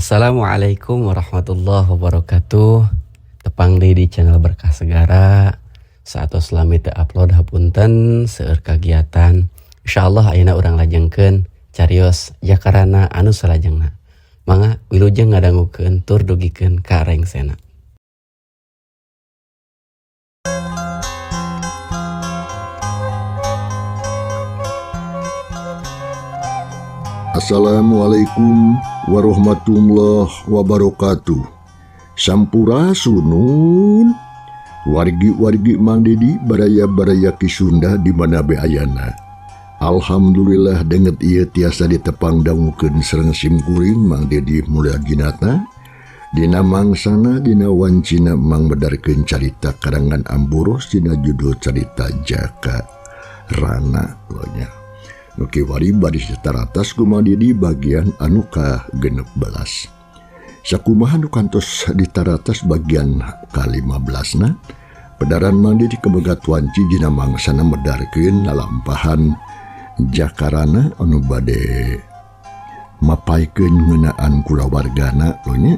Assalamualaikum warahmatullahi wabarakatuh. Tepang deui di channel Berkah Segara. Saatos lami teu upload, hapunten, seueur kagiatan. Insyaallah ayeuna urang lajengkeun carios Jakarana anu salajengna. Mangga wilujeng ngadangukeun tur dugikeun ka rengsena. Assalamualaikum warahmatullahi wabarakatuh. Sampurasunun. Wargi-wargi Mang Dedi, baraya-baraya Ki Sunda di mana be ayana. Alhamdulillah denget ieu tiasa ditepang dangukeun sareng simkuring Mang Dedi Mulya Ginata. Dina mangsana dina wancina Mang medarkeun carita karangan Amburos dina judul carita Jaka Rana nya. Nu kiwari baris taratas ku Mang Dedi bagian anu ka-16. Sakumaha nu kantos ditaratas bagian ka-15na, pedaran Mang Dedi kebegat wanci dina mangsana medarkeun lalampahan Jakarana anu bade mapaikeun ngeunaan kulawargana lo nya.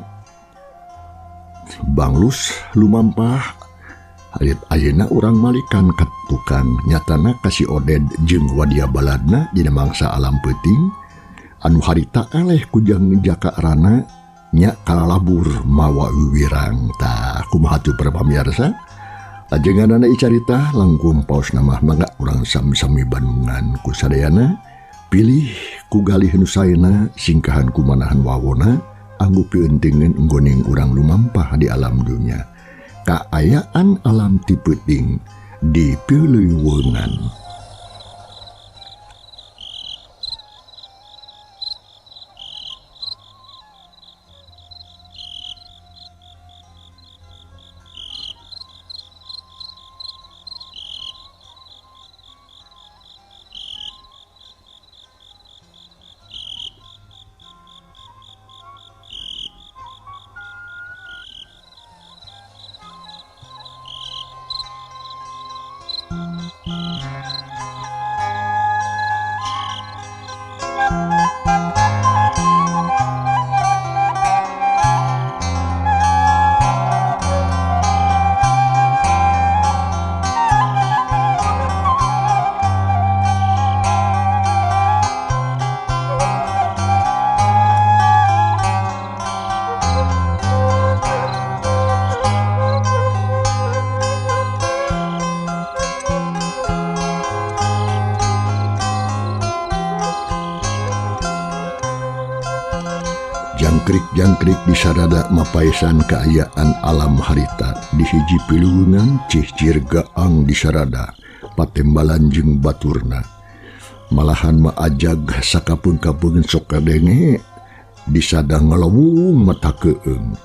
Banglus lumampah ayat ayeuna urang malikan ka tukang nyatana ka si Oded jeung Wadia Baladna dina mangsa alam peuting anu harita eleh kujang Jaka Rana nya kalalabur mawa wiwirang. Tah kumaha tuh para pamirsa, lajenganana icarita langkung paos nama mangga urang sami-sami bandungan ku sadayana pilih ku galih nu saena singkahan kumanahan wawona anggo pieunteuneun nggoning urang lumampah di alam dunya. Kaayaan alam ti peuting di Pileuweungan. Jangkrik-jangkrik di sarada mapaisan kaayaan alam harita di hiji piluweungan cihcir gaang di sarada patembalan jeung baturna. Malahan ma ajag sakapeung-kapeungeun sok kadenge di sada ngalawung mata keung.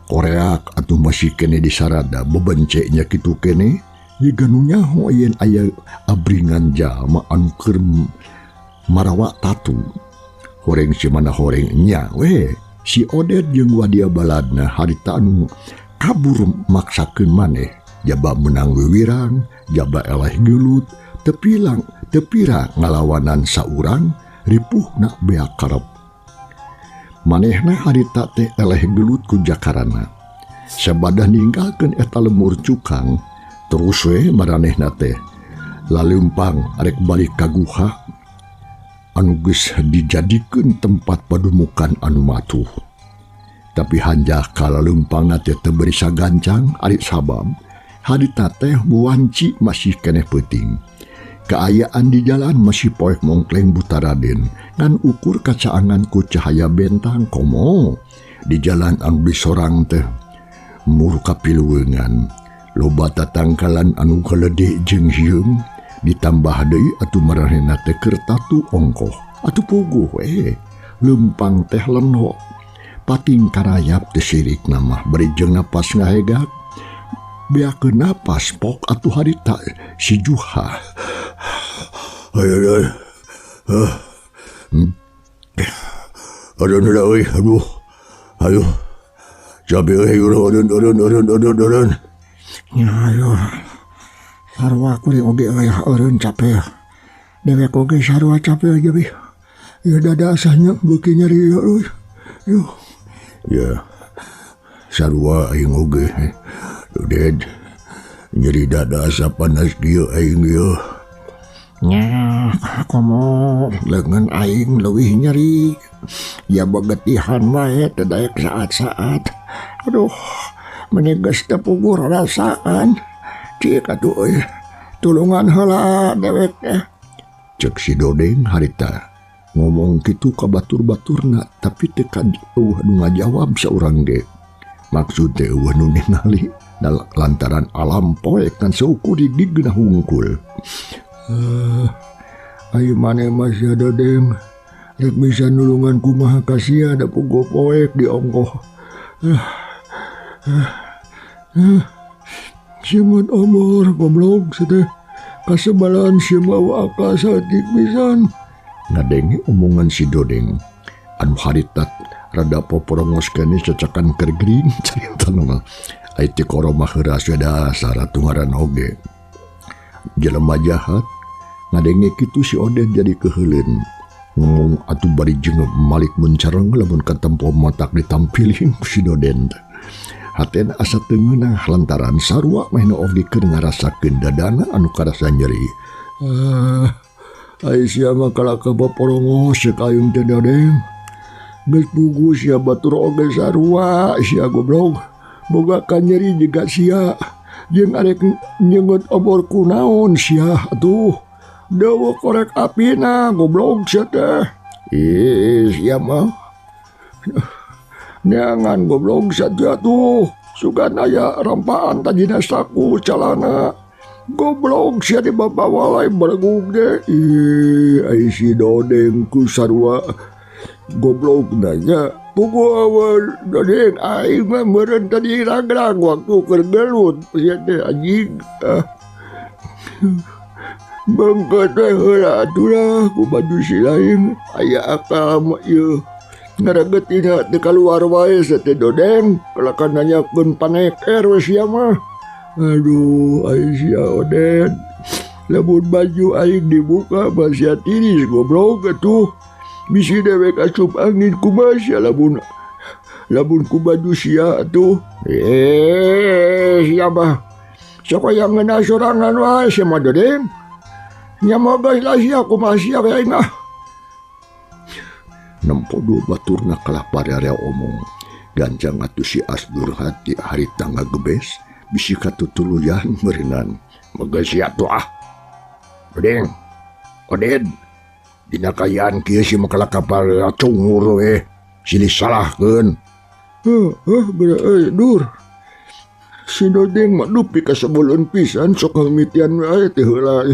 Koreak atuh masih kene di sarada bebenceknya kitu kene jiga nu nyaho yen aya abringan jalma anu keur marawa tatu. Horeng si mana horeng nya we si Oded jeung Wadia Baladna harita anu kabur maksakeun maneh jaba menang wiwirang jaba eleh gelut tepilang tepira ngalawanan saurang ripuhna beak karep. Manehna harita teh eleh gelut ku Jakarana sabadah ninggalkeun eta lemur cukang terus we maranehna teh laleumpang arek balik ka guha anu geus dijadikeun tempat padumukan anu matuh. Tapi hanjah kalaleumpangna teh teu beri sagancang ari sabab harita teh wanci masih keneh peuting. Kaayaan di jalan masih poek mongkleng butaraden ngan ukur kacaangan ku cahaya bentang komo di jalan anu disorang teh murka piluweungan loba tatangkalan anu galedek jeung hieum ditambah deui atuh maranehna teh keur tatu ongkoh atuh puguh we leumpang teh leno pating karayap teh sirikna mah bari jeung napas ngahegak beakeun napas pok atuh harita si Juha. Aduh aduh aduh aduh aduh capek euy aduh aduh aduh aduh aduh. Aduh sarua kuring oge aya eureun capek. Dewek oge sarua capek aja bih. Ya dada asahnya beuki nyeri euy. Yuh. Ya sarua aing oge. Ded nyeri dada asa panas kieu aing ieu. Nya komo leungeun aing leuwih nyeri. Ya begetihan wae teu daek saat-saat. Aduh, meni geus teu puguh rasaan. Cik atuh euy. Tulungan heula dewek teh. Cek si Dodeng harita ngomong kitu ka batur-baturna tapi teu eueuh nu ngajawab saurang ge. Maksud teh eueuh nu ningali lantaran alam poek kan saukur digna hungkul. Ayo maneh mah sia Dodeng. Rek bisa nulungan kumaha ka sia da puguh poek di ongkoh. Siman omor goblok teh. Kasebalan sia mawa akal saeutik pisan. Ngadenge omongan si Dodeng anu harita rada poporongos keneh cacakan keur gering carita mah. Ai ti koromah heuras we dasar atuh ngaran oge. Jelema jahat ngadenge kitu si Oden jadi keheuleun. Ngomong atuh bari jeung malik mencereng lamun katempo matak ditampiling ku si Doden. Haten asa teu ngeunah lantaran sarua mehna oge keur ngarasakeun dadana anu karasa nyeri. Ai sia mah kalaka baporongos ceuk aing teh Dodeng. Geus puguh sia batur oge sarua sia goblok. Boga kanyeri jiga sia. Jeung arek nyeungeut obor kunaon sia atuh. Dewa korek apina goblok sia teh. Ih sia mah. Neangan goblok sia teh atuh. Sugan aya rampaan tadina saku calana. Goblok sia dibawa lain beregug deh. Ih ai si Dodeng ku sarua goblok nya. Puguh awal Dodeng aing mah meureun tadi ragrag waktu keur gelut sia teh anjing. Bengkeut we heula atuh lah ku baju si lain aya akal mah ieu. Ngareget dina teu kaluar wae sia teh Dodeng kalakan nanyakeun paneker we sia mah. Aduh ai sia Oden. Lamun baju aing dibuka mah sia tiris goblok atuh. Bisi dewek asup angin kumaha sia lamun lamun ku baju sia atuh. Sia mah sok aya ngeunah sorangan wae sia mah Dodeng. Nya mah geus lah sia kumaha sia we aing mah. Nempo dua baturna kalah pararea omong. Ganjang atuh si Asdur hati harita ngagebes bisi katutuluyan meureunan. Geus sia atuh ah. Dodeng. Oden. Dina kayaan kieu si mah kalaka cungur we. Silih salahkeun. Heuh geura euy dur. Si Dodeng mah dupi kasebeleun pisan sok ngamitian wae teh heula.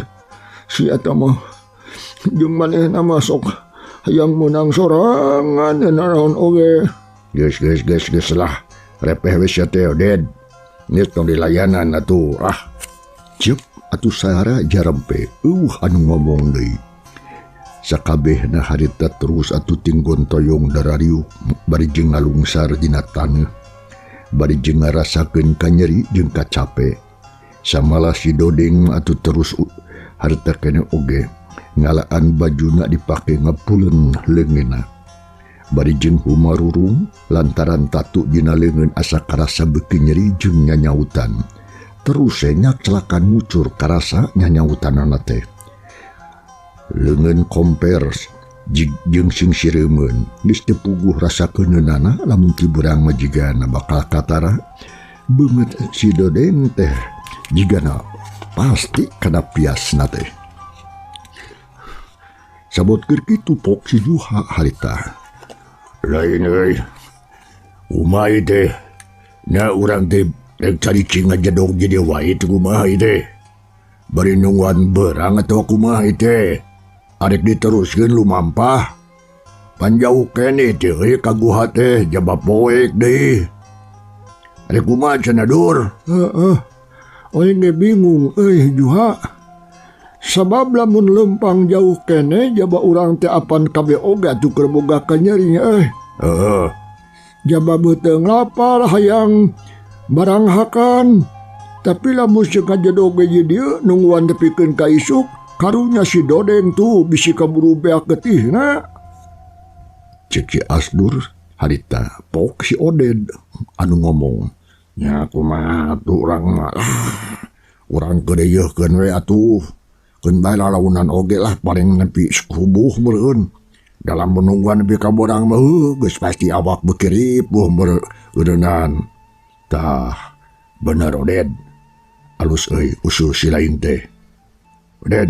Si eta mah jeung manehna mah sok hayang meunang sorangan naon oge. Geus geus geus geus lah. Repeh we sia teh Oden. Geus tong dilayanan atuh ah. Ceuk atuh sahara jarempe eueuh anu ngomong deui. Sakabehna harita terus atuh tinggon toyong darariuk bari jeung ngalungsar dina taneuh. Bari jeung ngarasakeun kanyeri jeung kacape. Samalah si Dodeng atuh terus harita keneh oge ngalaan bajuna dipake ngapuleun leungeunna. Bari jeung humarurung lantaran tatu dina leungeun asa karasa beuki nyeri jeung nyanyautan. Terus nyaklakan ngucur karasa nyanyautanana teh. Leungeun kompers jeung sing sireumeun geus teu puguh rasa keuneunana lamun ti beurang mah jigana bakal katara. Beungeut si Dodeng teh jigana pasti kana piasna teh. Sabot keur kitu pok si Juha harita. Lain euy. Kumaha teh? Nya urang teh rek caricing ngajedog jadi wae teh kumaha teh? Bari nungguan berang atawa kumaha teh? Arek diteruskeun lumampah. Panjauh keneh teh euy ka guha teh jaba poek deui. Arek kumaha cenah dur? Heeh. Aing ge bingung euy Juha. Sabab lamun lempang jauh keneh jaba urang teh apan kabeh oge atuh keur boga kanyeri nya euy. Heeh. Jaba beuteung lapar hayang barang hakan. Tapi lamun ceuk ngajedog ge dieu nungguan tepikeun ka isuk. Karunya si Dodeng tuh bisi kaburu beak getihna. Cek si Asdur Harita pok si Oded anu ngomong nya kumaha atuh urang mah urang keudeukeun we atuh keun bae lalaunan oge lah paling nepi subuh meureun dalam menungguan nepi ka borang mah geus pasti awak beuki ripuh meureunnan tah bener Oded alus euy usul si lain teh Oded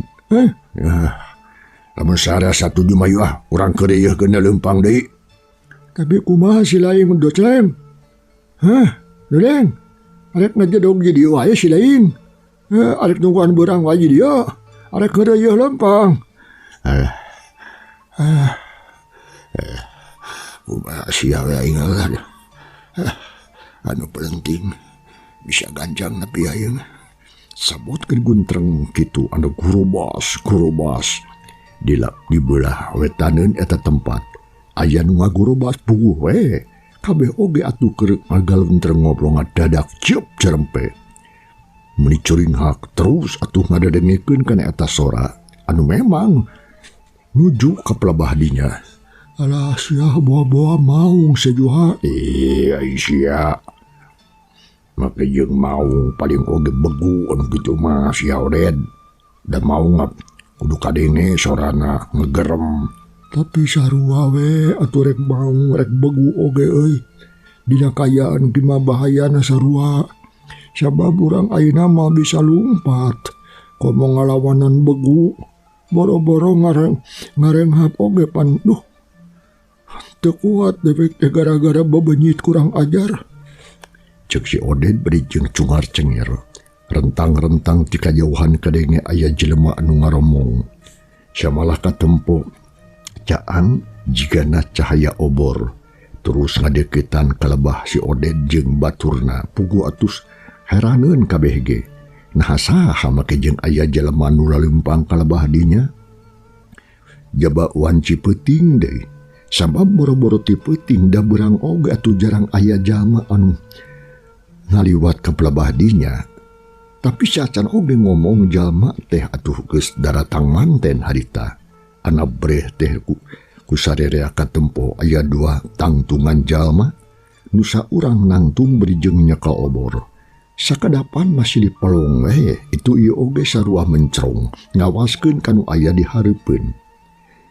lamun sara satuju mah ah urang keudeukeun leumpang deui. Tapi kumaha si lain docleng? Hah, dodeng? Arek ngajedog di dieu wae si lain. Arek nungguan beurang wae di dieu. Arek heureuy lempang. Kumaha sia we aing lah. Anu penting bisa gancang nepi aing. Sabotkeun guntreng kitu anu gurubas dilap di belah wetaneun eta tempat. Aya nu ngagurobas puguh we kabeh oge atuh keur ngagaluntreng ngobrol ngadadak ciup cerempe meuni curinghak terus atuh ngadadengekeun kana eta sora anu memang nuju ka pelabah dinya. Alah sia boa-boa maung sejuha. Ai sia make jeung maung paling oge begu anu kitu mah sia Oded da maung kudu kadenge sorana ngegerem. Tapi sarua we atuh rek maung rek begu oge euy. Dina kaayaan kieu bahayana sarua. Sabab urang ayeuna mah bisa lumpat. Komo ngalawanan begu boro-boro ngarenghap oge pan duh. Teu kuat dewek teh gara-gara bebenyit kurang ajar. Ceuk si Oded bari jeung cungar cengir. Rentang-rentang ti kajauhan kadenge aya jelema anu ngaromong. Samalah katempo caang jigana cahaya obor terus ngadeukeutan kalebah si Oded jeung baturna puguh atus heraneun kabeh ge. Naha saha make jeung aya jelema nu lalempang kalebah dinya? Jaba wanci peuting deui. Sabab boro-boro ti peuting da beurang oge atuh jarang aya jalma anu ngaliwat ka pelebah dinya. Tapi sacan oge ngomong jalma teh atuh geus daratang manten harita. Ana breh teh ku sarerea katempo aya dua tangtungan jalma nu saurang nangtung beri jeung nyekel obor. Sakadapan masih dipelong we itu ieu oge sarua mencrong ngawaskeun kanu aya di hareupeun.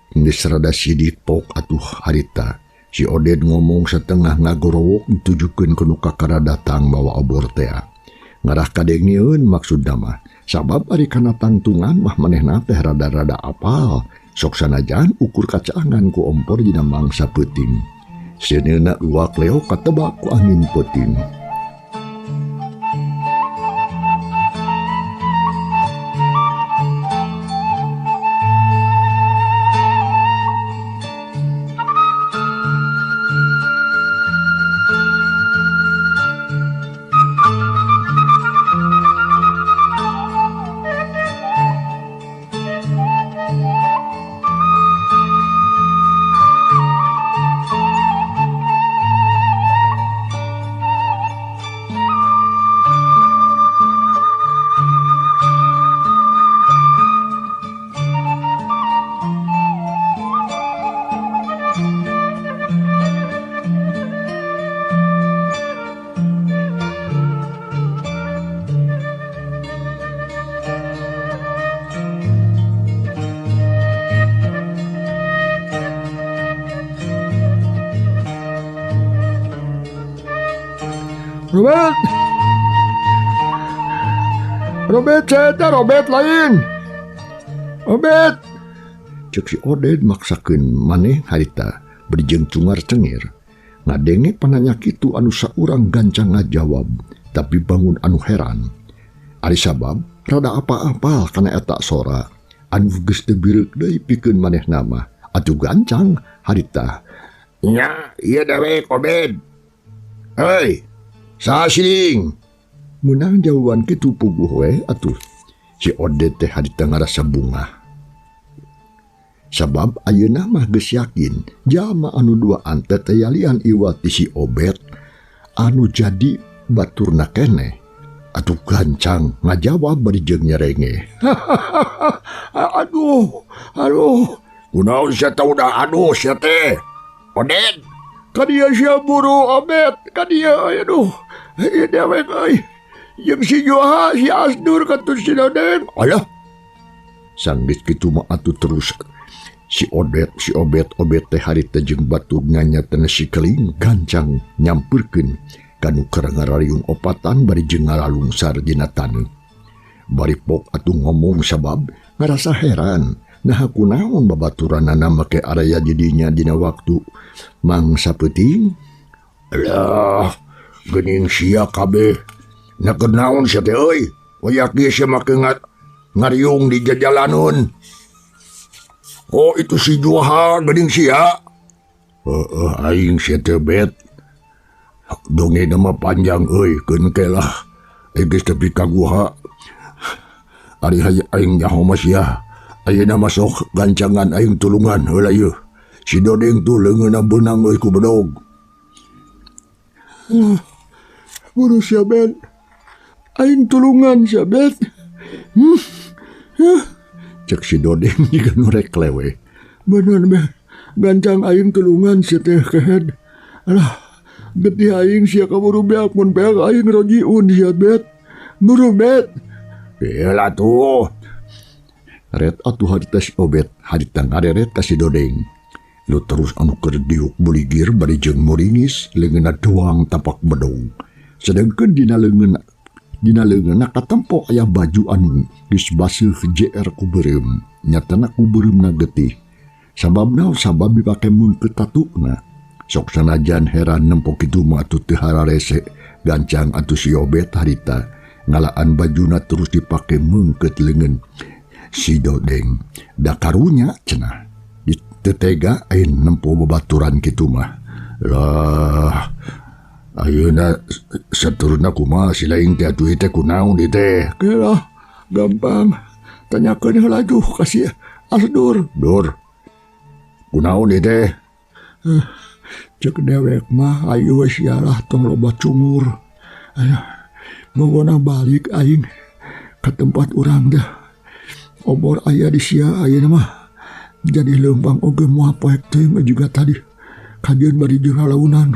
Geus rada sidik pok atuh harita. Si Oded ngomong setengah ngagorowok ditujukeun ka nu kakara datang mawa obor tea. Ngarah kadengeun maksudna mah sabab ari kana tangtungan mah manehna teh rada-rada apal. Sok sanajan ukur kacaangan ku ompor dina mangsa peuting. Sieunna luak leo katebak ku angin peuting. Robert. Robert saya Robert lain. Robert. Cek si Oded maksakeun maneh harita beri jeung cungar cengir. Ngadenge pananya kitu anu saurang gancang ngajawab, tapi bangun anu heran. Ari sabab rada apa-apal kana eta sora anu geus teu bireuk deui pikeun manehna mah. Atuh gancang harita. Nya, ieu dewek Obed. Hei, saha siling? Meunang jawaban kitu puguh we atuh. Si Oded teh harita ngarasa bungah. Sabab ayeuna mah geus yakin jalma anu duaan teh tayalian iwat ti si Obed anu jadi baturna keneh. Atuh gancang ngajawab bari jeung nyerenge. Aduh, aduh. Kunaon sia teh udah aduh sia teh? Oded, Ka dieu sia buru Obet, ka dieu aduh. Ieu dewek euy. Jeung si Juha, si Asdur kantun si Dodeng. Alah. Sanggeus kitu mah atuh terus si Odet, si Obet, Obet teh harita jeung batur nyatana si Keling gancang nyamperkeun ka nu keur ngarariung opatan bari jeung ngalalungsar dina taneuh. Bari pok atuh ngomong sabab ngarasa heran naha kunaon babaturanana make araya didinya dina waktu mangsa peuting. Alah, geuning sia kabeh. Na kunaon sia teh euy? Wayak ieu sia make ngariung di jajalaneun. Oh, itu si Juha geuning sia. Heeh, aing sia teh Bet. Dongeng mah panjang euy, keun ke lah. Geus tepi ka guha. Ari aing nyaho mah sia. Ayeuna mah sok gancangan aing tulungan heula ieu. Si Dodeng tuh leungeunna beunang euy ku bedog. Buru sia Bet. Aing tulungan sia Bet. Cek si Dodeng jiga nu rek lewe. Bener Bet. Gancang aing tulungan sia teh kehed. Alah, getih aing sia kaburu beak mun beak aing rojiun sia Bet. Buru Bet. Heula tuh. Ret atuh harita si Obet harita ngareret ka si Dodeng. Lu terus anu keur diuk buligir bari jeung muringis leungeunna doang tapak bedog. Sedengkeun dina leungeunna katempo aya baju anu geus baseuh JR ku beureum. Nyatana ku beureumna getih. Sabab naon sabab dipake meungkeut tatuna. Sok sanajan heran nempo kitu mah atuh teu hararese gancang atuh si Obet harita ngalaan bajuna terus dipake meungkeut leungeun si Dodeng. Da karunya cenah teu tega aing nempo babaturan kitu mah. Lah, ayeuna saturna kumaha si laing teh atuh teh kunaon ieu teh? Kira gampang. Tanyakeun heula juh ka si Asdur. Dur. Kunaon ieu teh? Cek dewek mah ayu we sia lah tong loba cungur. Aya mangona balik aing ka tempat urang teh. Obor aya di sia ayeuna mah. Jadi leumpang oge moal poek teuing juga tadi. Kajeun bari jeung lalaunan.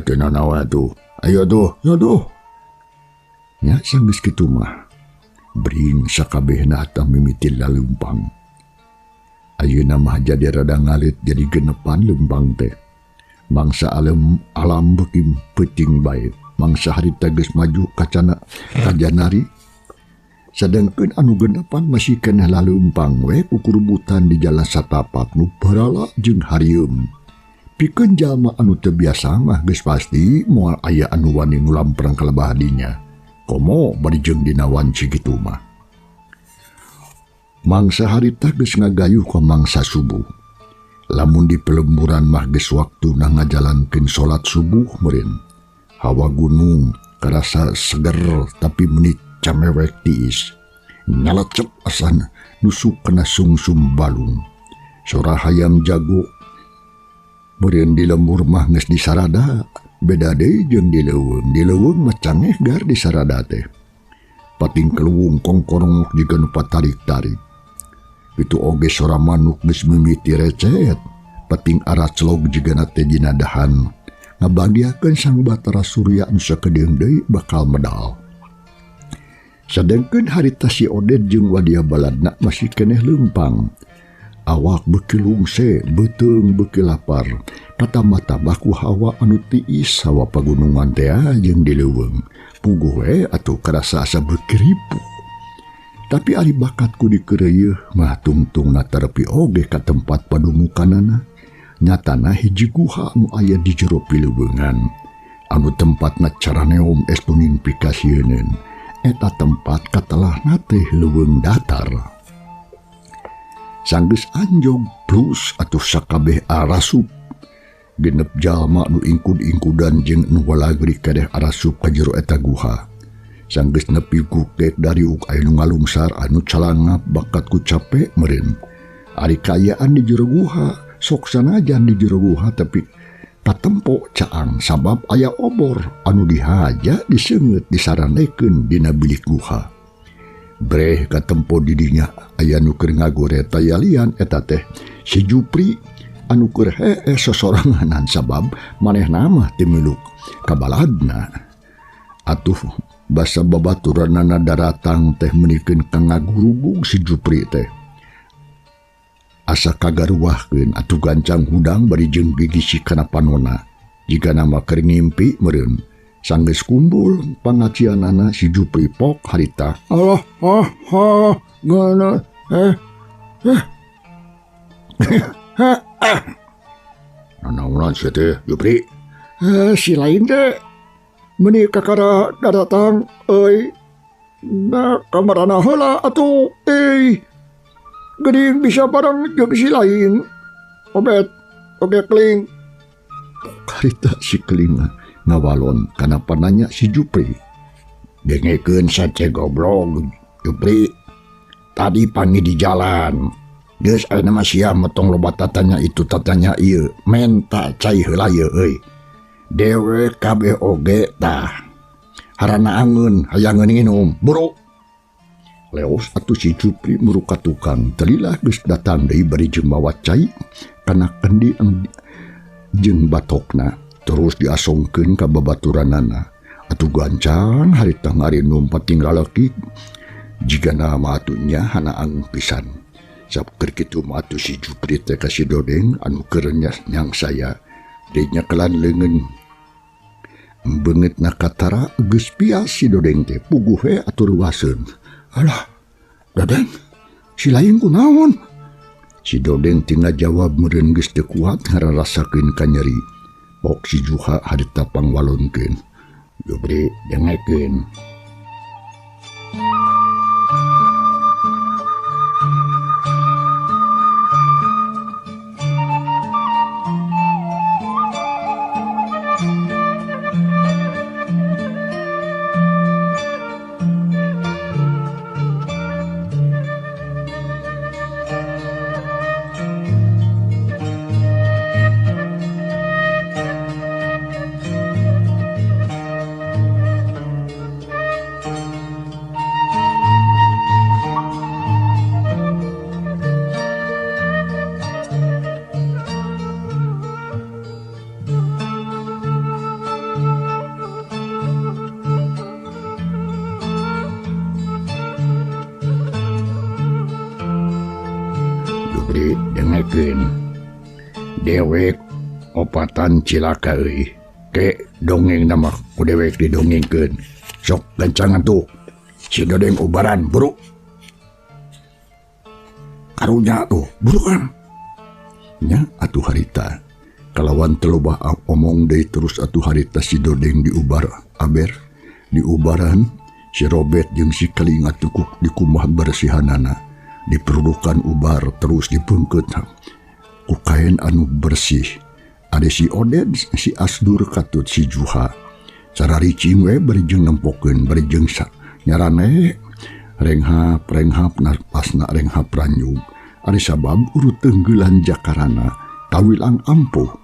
Teu nanaon atuh. Ayo tuh. Ya tuh. Nya sanggeus kitu mah. Bring sakabehna tah mimiti laleumpang. Ayeuna mah jadi rada ngalit jadi genepan leumpang teh. Mangsa alam beuki peuting bae. Mangsa harita geus maju kacana kajanari. Sedangkeun anu genepan masih keneh laleumpang we kukurubutan di jalan satapak nu barala jeung harieum. Pikeun jalma anu teu biasa mah geus pasti moal aya anu wani ngulamprang ka lebah dinya. Komo bari jeung dina wanci kitu mah. Mangsa harita geus ngagayuh ka mangsa subuh. Lamun di pelemburan mah geus waktuna ngajalankeun salat subuh meureun. Hawa gunung karasa seger tapi menit camewek tiis. Nyalecep asan nusuk kena sungsum balung. Sora hayam jago meureun di lembur mah geus disarada. Beda deui jeung di leuweung. Di leuweung mah cangeh gar disarada teh. Pating keluwung kongkorongok jiga nu patarik-tarik. Kitu oge sora manuk geus mimiti recet. Pating araclog jigana teh dina dahan. Ngabagiakeun Sang Batara Surya nu sakedeung deui bakal medal. Sadengkeun harita si Oded jeung Wadia Baladna masih keneh leumpang. Awak beuki lungse, beuteung beuki lapar. Katambah-tambah ku hawa anu tiis hawa pagunungan teh jeung di leuweung. Puguh we atuh karasa asa beuki ripuh. Tapi ari bakat ku dikeureuyeeh mah tungtungna tarepi oge ka tempat padumukanana. Nyatana hiji guha anu aya di jero pileuweungan. Anu tempatna caraneom estuning pikasieuneun. Eta tempat katelahna teh leuweung datar. Sanggeus anjog plus atuh sakabeh arasup. Genep jalma nu ingkud-ingkudan jeung nu walagri kadeh arasup ka jero eta guha. Sanggeus nepi kukek dariuk aya nu ngalungsar anu calangap bakat ku capek meureun. Ari kaayaan di jero guha sok sanajan di jero guha tapi katempo caang sabab aya obor anu dihaja diseungeut disarandekeun dina bilik guha. Breh katempo didinya aya nu keur ngagore tayalian eta teh si Jupri Anu keur heeh sosoranganan sabab manehna mah teu miluk kabaladna. Atuh basa babaturanana daratang teh meunikeun ka ngagurubug si Jupri teh. Asa kagaruahkeun atuh gancang hudang bari jeung gigisi kana panona. Jika nama keur ngimpi meureun sanggeus kumpul pangajianana si Jupri pok harita. Allah ah ah geuna eh eh Nanaonan sia teh Jupri? Si lain teh meuni kakara daratang euy. Na kamarana heula atuh euy. Geuning bisa bareng jeung si lain. Obet oge keling. Harita si keling ngawalon kana pananya si Jupri. Dengekeun sace goblok Jupri. Tadi pangi di jalan. Geus ayeuna mah sia metong loba tatanya itu tatanya ieu, menta cai heula ieu euy. Dewek kabeh oge tah. Harana angeun hayangeun nginum, buru. Leos atuh si Jupri muru ka tukang, telilah geus datang deui bari jeung mawa cai kana kendi jeung batokna, terus diasongkeun ka babaturanana. Atuh gancang harita ngarinum pating lalaki jigana mah atuh nya hanaang pisan. Sabker kitu mah atuh si Jupri teh ka si Dodeng anu keur nyang saya deui nyekelan leungeun. Beungeutna katara geus pias si Dodeng teh puguh we atuh ruaseun. Alah, Dodeng, si lain kunaon? Si Dodeng teu ngajawab meureun geus teu kuat ngararasakeun ka nyeri. Pok si Juha harita pangwalonkeun. Jupri dengekeun. Dengekeun dewek opatan cilaka euy. Ke dongeng nama ku dewek didongengkeun. Sok gancangan tuh si Dodeng ubaran buru. Karunya tuh buruan. Nya atuh harita kalawan telobah omong deui terus atuh harita si Dodeng diubar aber diubaran si Robert jeung si Keling atuh dikumah bersihanana. Diperlukan ubar terus dipengkeut ku kain anu bersih. Ada si Oded, si Asdur katut si Juha. Sararicing we bari jeung nempokeun bari jeung nyarane renghap renghap napasna renghap ranyug. Ari sabab urut tenggelan jakarana kawilang ampuh.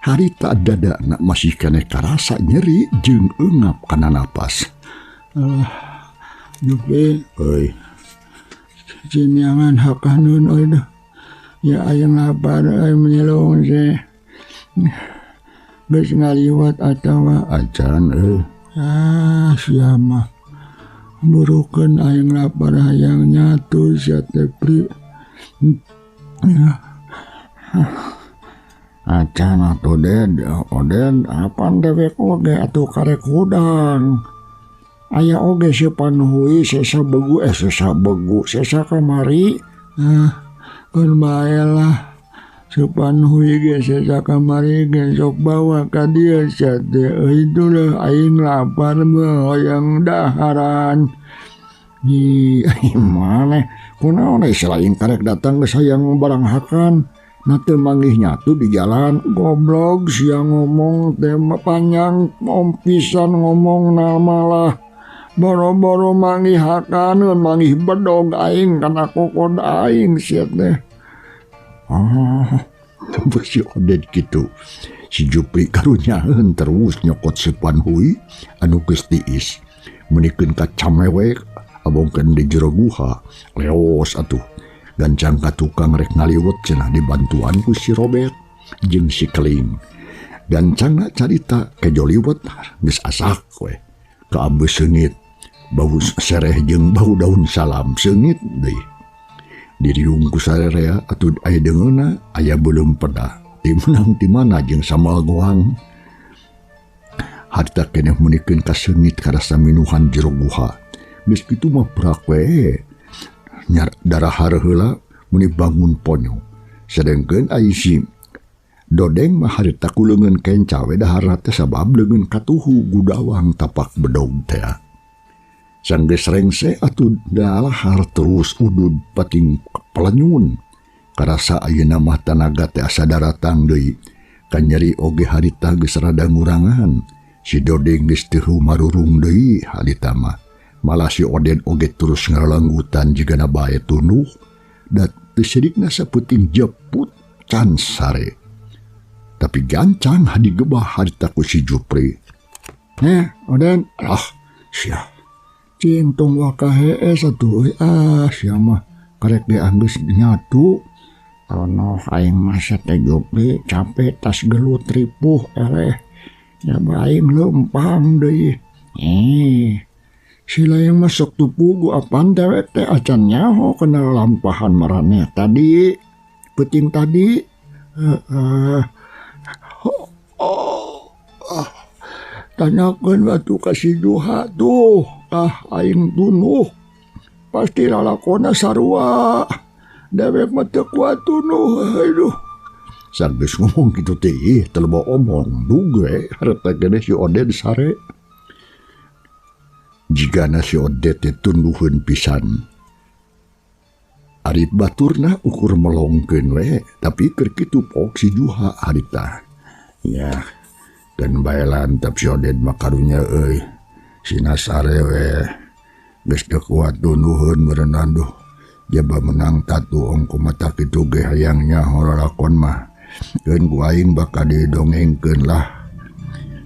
Harita dadana masih keneh karasa nyeri jeung eungap kana napas. Alah, Jupri euy. Cinyangan hakanun euy dah. Ya aing lapar euy menyelung sih. Geus ngaliwat atawa acan euy. Ah, sia mah. Burukeun aing lapar hayang nyatu sia teh Pri. Acan atuh Ded, Oden apan dewek oge atuh karek hudang. Aya oge si panhui sesa begu sesa begu sesa kamari. Ah, keun bae lah. Si panhui ge sesa kamari ge sok bawa ka dieu sia teh. Euy lah aing lapar mah hayang daharan. Ih, maneh kunaon euy lain karek datang geus hayang barang hakan. Nah teu manggih nyatu di jalan. Goblok sia ngomong teh panjang om pisan ngomongna malah. Boro-boro manggih hakaneun manggih bedog aing kana kokod aing sia teh. Ah, teu si Oded kitu. Si Jupri karunyaeun terus nyokot si Panhui anu geus tiis. Meunikeun ka camewek abongkeun di jero guha. Leos atuh. Gancang ka tukang rek ngaliwet cenah dibantuan ku si Robert. jeung si Keling. Gancangna carita kejo liwet geus asak we. Kaambeus seungit, bau sereh jeung bau daun salam seungit deui. Diriung ku sarerea atuh aya deungeunna aya beuleum peda. Ti meunang ti mana jeung samal goang. Harita keneh meunikeun ka seungit karasa minuhan jero guha. Geus kitu mah prak we. Nyar darahar heula meuni bangun ponyo. Sedengkeun ai si Dodeng mah harita ku leungeun kenca we daharna teh sabab leungeun katuhu gudawang tapak bedog teh. Sanggeus rengse atuh dalahar terus udud pating pelenyun. Karasa ayeuna mah tanaga teh asa daratang deui. Kanyeri oge harita geus rada ngurangan. Si Dodeng geus teu marurung deui harita mah. Malah si Oden oge terus ngaralanggutan jigana bae tunduh. Da teu sirikna saputing jeput can sare. Tapi gancang hadi gebah harita ku si Jupri. Oden, ah sia. Cing tong waka hees atuh euy, ah sia mah karek ge anggeus nyatu. Ronoh aing mah teh Jupri capek tas gelut ripuh eleh. Ya aing leumpang deui. Si lain mah sok tupugu apaan dewek teh acan nyaho kena lampahan maraneh tadi. Peuting tadi. Tanyakeun batu ka si Juha tuh. Ah aing tunuh. Pasti lalakona sarua. Dewek mah teu kuat tunuh. Aduh. Sanggeus ngomong kitu teh ih teu loba omong duge harta gede si Oden sare. Jigana si Odet teh tunduheun pisan. Ari baturna ukur melongkeun we, tapi keur kitu pok si Juha harita. Ya, dan bae lantap si Odet mah karunya euy. Sina sare we. Geus teu kuat tunduheun meureunnan duh. Jaba menang tatu ongko mata kitu ge hayang nyaho lalakon mah. Keun ku aing bakal didongengkeun lah.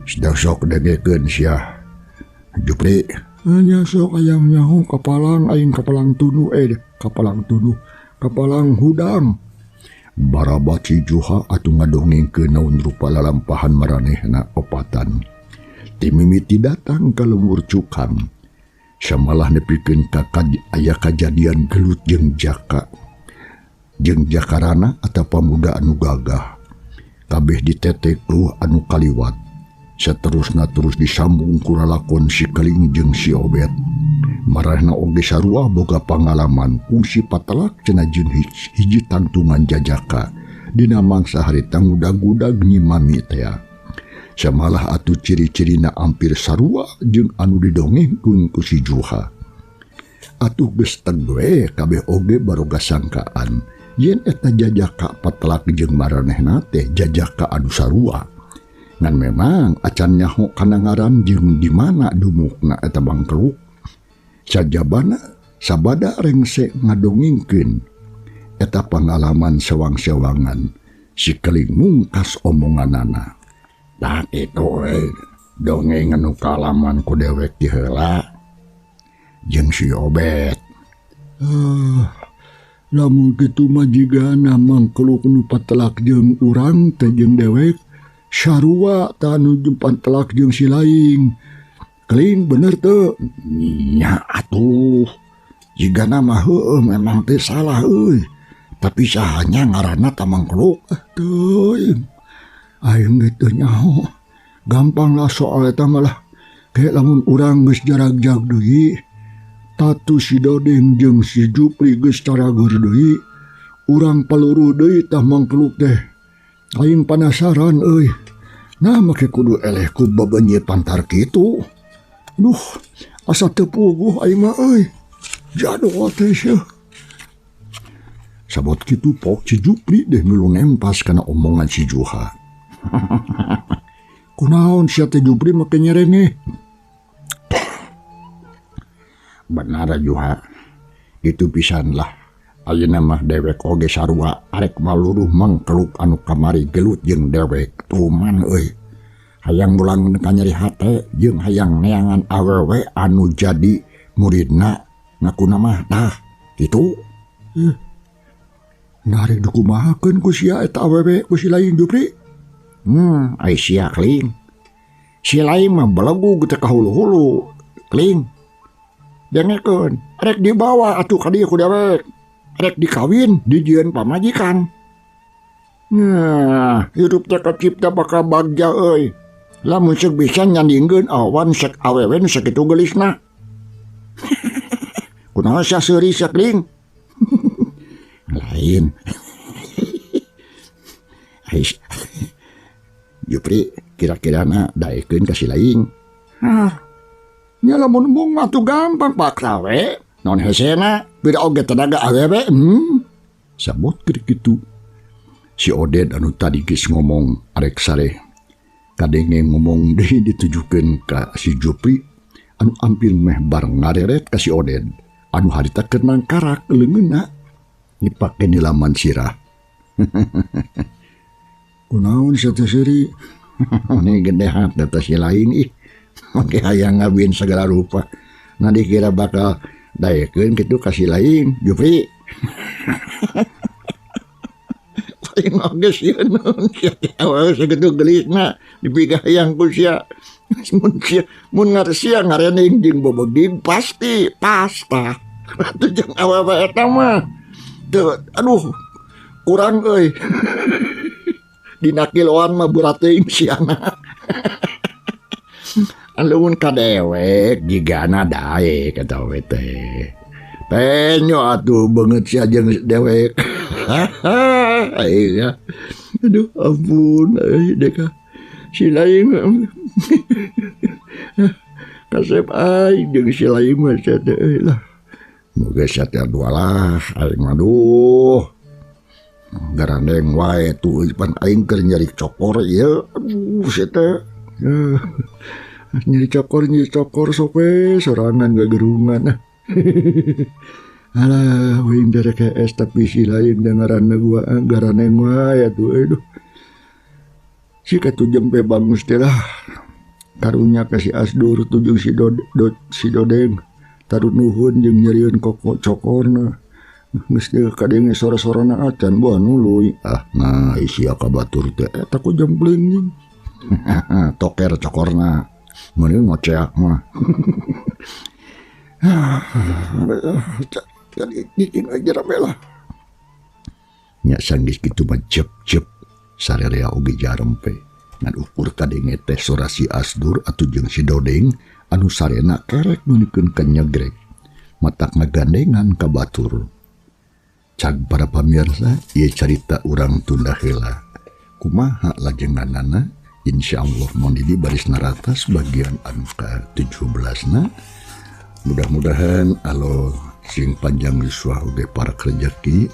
Sedang sok dengekeun sia. Jupri. Nya sok ayang nyaho kapalang aing kapalang tunu kapalang tunu kapalang hudang. Barabat si Juha atuh ngadongengkeun naon rupa lalampahan maranehna opatan. Timimiti datang ka lembur cukang. Samalah nepikeun ka aya kajadian gelut jeung Jaka. Jeung Jakarana atawa pamuda anu gagah. Kabeh ditetek eueuh anu kaliwat. Saterusna terus disambung ku lalakon si Keling jeung si Obet. Marahna oge sarua boga pangalaman kungsi patelak cenah jeung hiji tangtungan jajaka. Dina mangsa harita ngudag-gudag Nyi Mami teh. Samalah atuh ciri-cirina ampir sarua jeung anu didongengkeun ku si Juha. Atuh geus teg we kabeh oge baroga sangkaan yen eta jajaka patelak jeung maranehna teh jajaka anu sarua. Ngan memang acan nyaho kana ngaran jeung di mana dumukna eta bangkruk. Sajabana sabada rengse ngadongengkeun eta pangalaman sewang-sewangan si Keling mungkas omonganana. Tah kitu we dongeng anu kaalaman ku dewek ti heula jeung si Obet. Lamun kitu mah jigana mangkeluk nu patelak jeung urang teh jeung dewek sarua tah anu jeung patelak jeung si laing. Keling bener teu? Nya atuh. Jigana mah heueuh memang teh salah euy. Tapi sahanya ngaranna ta mangkeluk teuing. Aing ge teu nyaho. Gampang lah soal eta mah lah. Kayak lamun urang geus jaragjag deui, tatu si Dodeng jeung si Jupri geus carageur deui, urang paluruh deui tah mangkeluk teh. Aing panasaran euy. Nah make kudu eleh ku bebeunyeut pantar kitu. Duh, asa teu puguh aing mah euy. Jadol teh sia. Sabot kitu pok si Jupri deh milu nempas kana omongan si Juha. Kunaon sia teh Jupri make nyerenge? Benar Juha. Itu pisan lah. Ayeuna mah dewek oge sarua arek maluruh mangkeluk anu kamari gelut jeung dewek tuman euy. Hayang mulang ka nyeri hate jeung hayang neangan awewe anu jadi muridna ngakuna mah tah kitu. Nah rek dikumahakeun ku sia eta awewe ku si lain Jupri. Ai sia Kling. Si lain mah belegug teh ka hulu-hulu. Kling. Dengekeun, rek dibawa atuh ka dieu ku dewek. Rek dikawin dijieun pamajikan. Nah, hirup teh kacipta bakal bagja euy. Lamun seuk bisa nyandingkeun awan sek awewe nu sakitu geulisna. Kunaon sia seuri sia Kling? Lain. Jupri kira-kira na daekeun ka si lain. Hah. Nya lamun mung mah tuh gampang paksa we. Non hesena beda oge tenaga awewe. Sabot keur kitu. Si Oded anu tadi geus ngomong arek sareh. Kadenge ngomong deui ditujukeun ka si Jupri anu ampir meh bareng ngareret ka si Oded anu harita keur nangkarak leungeunna. Dipake nilaman sirah. Kunaon sia teh seuri? Ini gede hat eta si lain ih. Make hayang ngabin segala rupa. Nah dikira bakal daekeun kitu ka si lain, Jupri. Paling oge sieun sia teh awewe sakitu geulisna dipikahayang ku sia. Mun sia mun ngarsia ngarening jeung bobeging pasti pasta. Atuh jeung awewe eta mah. Tuh, aduh, kurang euy. Dina kiloan mah berat teuing siana. Alun ka dewek jigana daek eta we teh. Penyo atuh beungeut sia jeung dewek. Aing. Aduh, ampun euy deka. Si lain kasep aing jeung si lain mah sia teh euy lah. Moga sia teh lah aing mah duh. Garandeng wae tuh pan aing keur nyari cokor ieu. Aduh sia teh. Nyari cokor sok we sorangan gagerungan. Alah uing derek es tapi si lain dengaranna gua garaneng wae atuh aduh. Si katuh jempe bangus teh lah. Karunya ka si Asdur tuh jeung si si Dodeng. Tarut nuhun jeung nyerieun koko cokorna. Geus teu kadenge sora-sorana acan buah nuluy. Ah nah sia ka batur teh eta ku jempling jeung. Toker cokorna. Meureun ngoceak mah. Bikin aja rame lah. Nya sanggeus kitu mah jep-jep sarerea oge jarempe. Ngan ukur kadenge teh sora si Asdur atuh jeung si Dodeng anu sarena kerek nunikeun ka nyegrek. Matak ngagandengan ka batur. Cag para pamirsa, ieu carita urang tunda heula. Kumaha lajenganana? Insyaallah mun di baris naratas bagian anu ka-17na. Mudah-mudahan alo sing panjang yuswa oge para rejeki.